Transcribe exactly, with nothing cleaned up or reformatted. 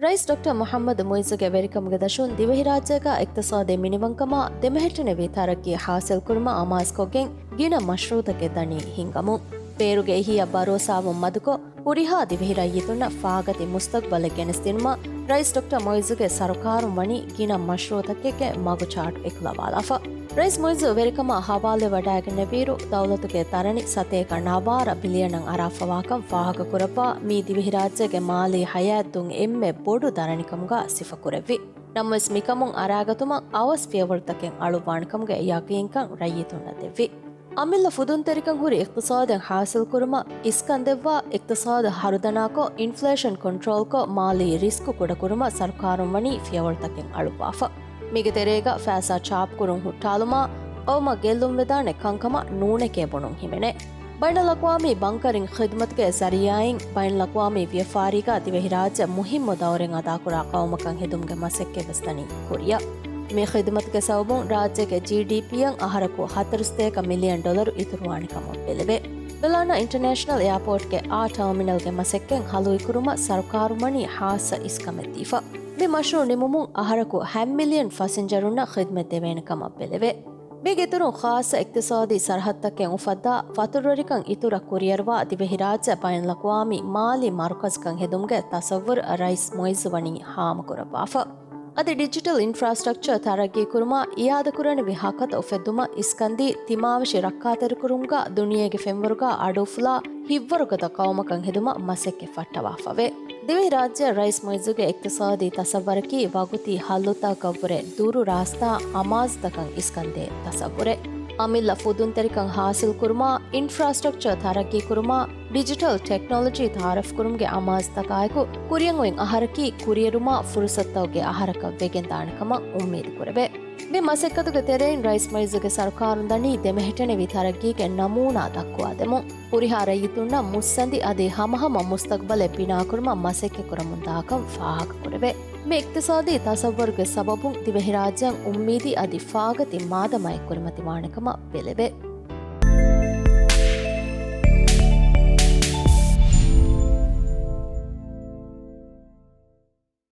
ރައީސް ޑޮކްޓަރ މުޙައްމަދު މުޢިއްޒުގެ ވެރިކަމުގެ ދަށުން ދިވެހިރާއްޖޭގަ އިޤްތިޞާދީ މިނިވަންކަމާ ދެމެހެއްޓެނިވި ތަރައްޤީ ޙާޞިލްކުރުމަށް އަމާޒުކޮށްގެން ގިނަ މަޝްރޫޢުތަކެއް ދަނީ ހިންގަމުން. ބޭރުގެ އެހީއަށް ބަރޯސާވުން މަދުކޮށް، ހުރިހާ ދިވެހި ރައްޔިތުންނަށް ފާގަތި މުސްތަޤްބަލެއް ގެނެސްދިނުމަށް ރައީސް ޑޮކްޓަރ މުޢިއްޒުގެ ސަރުކާރުން ވަނީ ގިނަ މަޝްރޫޢުތަކެއްގެ މަގުޗާޓު އެކުލަވާލާފަ. ރައީސް މުޢިއްޒު ވެރިކަމާ ހަވާލުވެވަޑައިގެންނެވިއިރު، ދައުލަތުގެ ދަރަނި ސަތޭކަ ނަވާރަ ބިލިއަނަށް އަރާފަވާކަން ފާހަގަކުރައްވާ، މީ ދިވެހިރާއްޖޭގެ މާލީ ހަޔާތް ދުން އެންމެ ބޮޑު ދަރަނިކަމުގަ ސިފަކުރެއްވި. ނަމަވެސް މިކަމުން އަރާގަތުމަށް އަވަސް ފިޔަވަޅުތަކެއް އަޅުއްވާނެކަމުގެ ޔަޤީންކަން ރައްޔިތުންނަށް ދެއްވި. އަމިއްލަ ފުދުންތެރިކަން ހުރި އިޤްތިޞާދެއް ޙާޞިލްކުރުމަށް އިސްކަންދެއްވާ، އިޤްތިޞާދު ހަރުދަނާކޮށް، އިންފްލޭޝަން ކޮންޓްރޯލްކޮށް، މާލީ ރިސްކު ކުޑަކުރުމަށް ސަރުކާރުން ވަނީ ފިޔަވަޅުތަކެއް އަޅުއްވާފަ. މީގެ ތެރޭގަ ފައިސާ ޗާޕުކުރުން ހުއްޓާލުމާ، ޤައުމަށް ގެއްލުންވެދާނެ ކަންކަމަށް ނޫނެކޭ ބުނުން ހިމެނޭ. ބައިނަލްއަޤްވާމީ ބަންކަރިން ޚިދުމަތުގެ ޒަރީޢާއިން ބައިނަލްއަޤްވާމީ ވިޔަފާރީގަ ދިވެހިރާއްޖެ މުހިއްމު ދައުރެއް އަދާކުރާ ޤައުމަކަށް ހެދުމުގެ މަސައްކަތްވެސް ދަނީ ކުރިއަށް. މި ޚިދުމަތުގެ ސަބަބުން ރާއްޖޭގެ ޖީޑީޕީއަށް އަހަރަކު ހަތަރުސަތޭކަ މިލިއަން ޑޮލަރު އިތުރުވާނެ ކަމަށް ބެލެވޭ. ދޮލާނާ އިންޓަރނޭޝަނަލް އެއާޕޯޓްގެ އާ ޓާމިނަލްގެ މަސައްކަތް ހަލުވިކުރުމަށް ސަރުކާރުން ވަނީ ޚާއްޞަ އިސްކަމެއް ދީފަ. މި މަޝްރޫޢު ނިމުމުން އަހަރަކު ހަ މިލިއަން ފަސިންޖަރުންނަށް ޚިދުމަތް ދެވޭނެ ކަމަށް ބެލެވޭ. މީގެ އިތުރުން ޚާއްޞަ އިޤްތިޞާދީ ސަރަހައްދުތަކެއް އުފައްދާ، ފަތުރުވެރިކަން އިތުރަށް ކުރިއަރުވާ ދިވެހިރާއްޖެ ބައިނަލްއަޤްވާމީ މާލީ މަރުކަޒަކަށް ހެދުމުގެ ތަޞައްވުރު ރައީސް މުޢިއްޒު ވަނީ ހާމަކުރައްވާފަ. އަދި ޑިޖިޓަލް އިންފްރާސްޓްރަކްޗަރ ތަރައްގީކުރުމާ، އިއާދަކުރަނިވި ހަކަތަ އުފެއްދުމަށް އިސްކަންދީ، ތިމާވެށި ރައްކާތެރިކުރުމުގަ ދުނިޔޭގެ ފެންވަރުގަ އަޑުއުފުލާ ހިތްވަރުގަދަ ޤައުމަކަށް ހެދުމަށް މަސައްކަތް ފައްޓަވާފަވޭ. ދިވެހިރާއްޖެއަށް ރައީސް މުޢިއްޒުގެ އިޤްތިޞާދީ ތަޞައްވަރަކީ ވަގުތީ ހައްލުތަކަށްވުރެ ދުރު ރާސްތާ އަމާޒުތަކަށް އިސްކަންދޭ ތަޞައްވުރެއް. އަމިއްލަ ފުދުންތެރިކަން ޙާޞިލްކުރުމާ، އިންފްރާސްޓްރަކްޗަރ ތަރައްގީކުރުމާ، ޑިޖިޓަލް ޓެކްނޮލޮޖީ ތައާރަފްކުރުމުގެ އަމާޒުތަކާއެކު ކުރިއަށް އޮތް އަހަރަކީ ކުރިއެރުމާ ފުރުސަތުތަކުގެ އަހަރަކަށް ވެގެންދާނެ ކަމަށް އުއްމީދު ކުރެވޭ. މި މަސައްކަތުގެ ތެރެއިން ރައީސް މުޢިއްޒުގެ ސަރުކާރުން ދަނީ ދެމެހެއްޓެނިވި ތަރައްގީގެ ނަމޫނާ ދައްކުވާދެމުން. ހުރިހާ ރައްޔިތުންނަށް މުއްސަނދި އަދި ހަމަހަމަ މުސްތަޤްބަލެއް ބިނާކުރުމަށް މަސައްކަތްކުރަމުންދާކަން ފާހަގަކުރެވޭ. މި އިޤްތިޞާދީ ތަޞައްވަރުގެ ސަބަބުން ދިވެހިރާއްޖެއަށް އުއްމީދީ އަދި ފާގަތި މާދަމާއެއް ކުރިމަތިވާނެ ކަމަށް ބެލެވޭ.